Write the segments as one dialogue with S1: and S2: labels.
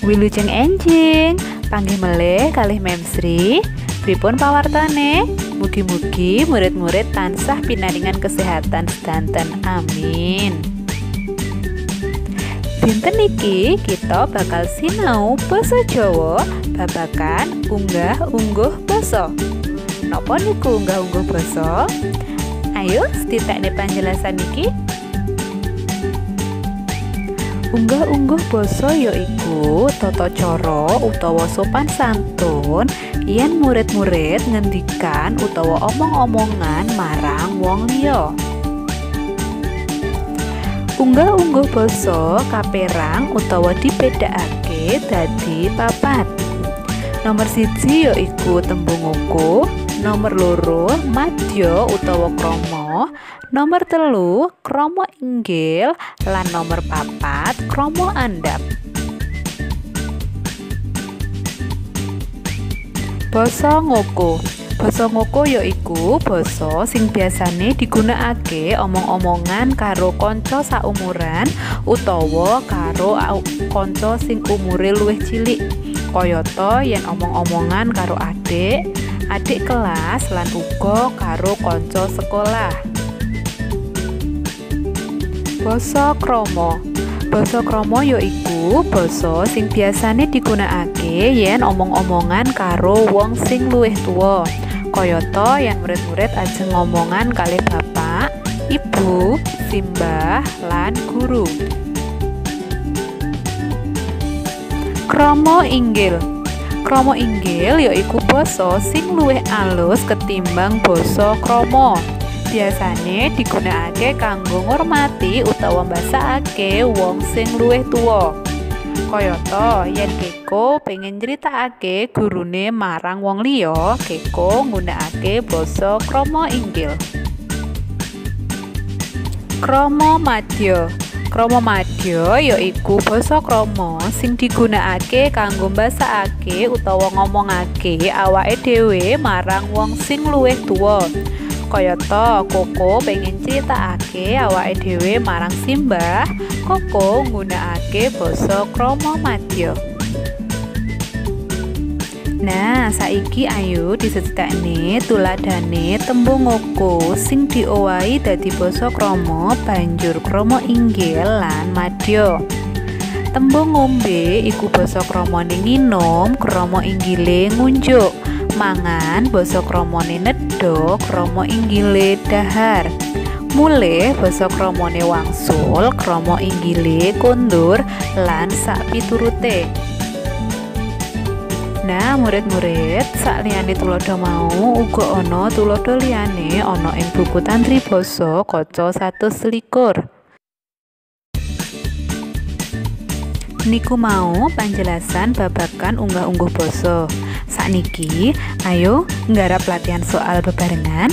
S1: Wilujeng enjing, panggih melih kalih Mem Sri. Pripun pawartane? Mugi-mugi murid-murid tansah pinaringan kesehatan sedanten. Amin. Dinten iki kita bakal sinau basa Jawa babagan unggah-ungguh basa. Napa niku unggah-ungguh basa? Ayo setitekne panjelasan iki. Unggah-ungguh basa yaiku tata cara utawa sopan santun yen murid-murid ngendikan utawa omong-omongan marang wong liya. Unggah-ungguh basa kaperang utawa dibedakake dadi papat. Nomor 1 yaiku tembung ngoko, nomor 2 madya utawa krama, nomor 3 krama inggil, lan nomor 4 krama andhap. Basa ngoko. Basa ngoko yaiku basa sing biasane digunakake omong-omongan karo kanca saumuran utawa karo kanca sing umure luwih cilik. Kayata yen omong-omongan karo adik, adik kelas lan uga karo kanca sekolah. Basa krama. Basa krama yaiku basa sing biasane digunakake yen omong-omongan karo wong sing luwih tuwa. Kayata yen murid-murid ajeng ngomongan kalih bapak, ibu, simbah, lan guru. Krama inggil. Krama inggil yaiku basa sing luwih alus ketimbang basa krama. Biasane digunakake kanggo ngurmati utawa mbasakake wong sing luwih tuwa. Kayata yen Keko pengen nyritakake gurune marang wong liya, Keko nggunakake basa krama inggil. Krama madya. Krama madya yaiku basa krama sing digunakake kanggo mbasakake utawa ngomongake awake dhewe marang wong sing luwih tuwa. Kayata Koko pengen critakake awake dhewe marang simbah, Koko nggunakake basa krama madya. Nah, saiki ayo disediakne tuladhane tembung ngoko sing diowahi dadi basa krama banjur krama inggil lan madya. Tembung ngombe iku basa kramane nginum, krama inggile ngunjuk. Mangan basa kramane nedha, krama inggile dahar. Mulih basa kramane wangsul, krama inggile kondur lan sakpiturute. Nah, murid-murid, sakliyane tuladha mau uga ana tuladha liyane ana ing buku Tantri Basa kaca 121. Niku mau panjelasan babagan unggah-ungguh basa. Sakniki, ayo nggarap latihan soal bebarengan.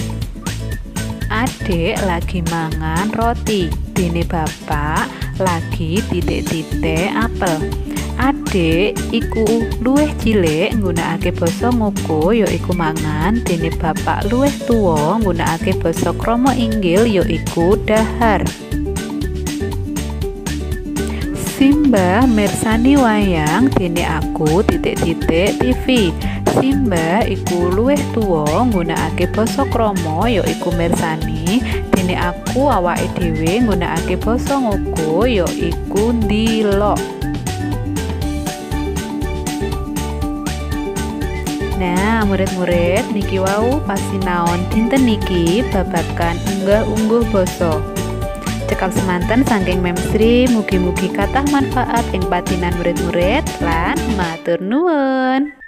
S1: Adik lagi mangan roti, dene bapak lagi titik-titik apel. Adik iku luwih cilik nggunakake basa ngoko yaiku mangan, dene bapak luwih tuwa nggunakake basa krama inggil yaiku dahar. Simbah mirsani wayang dene aku titik-titik TV. Simbah iku luwih tuwa nggunakake basa krama yaiku mirsani, dene aku awake dhewe nggunakake basa ngoko yaiku ndelok. Nah, murid-murid, niki wau pasinaon dinten niki babagan unggah-ungguh basa. Cekap semanten saking Mem Sri, mugi-mugi kathah manfaat ing patinan murid-murid lan matur nuwun.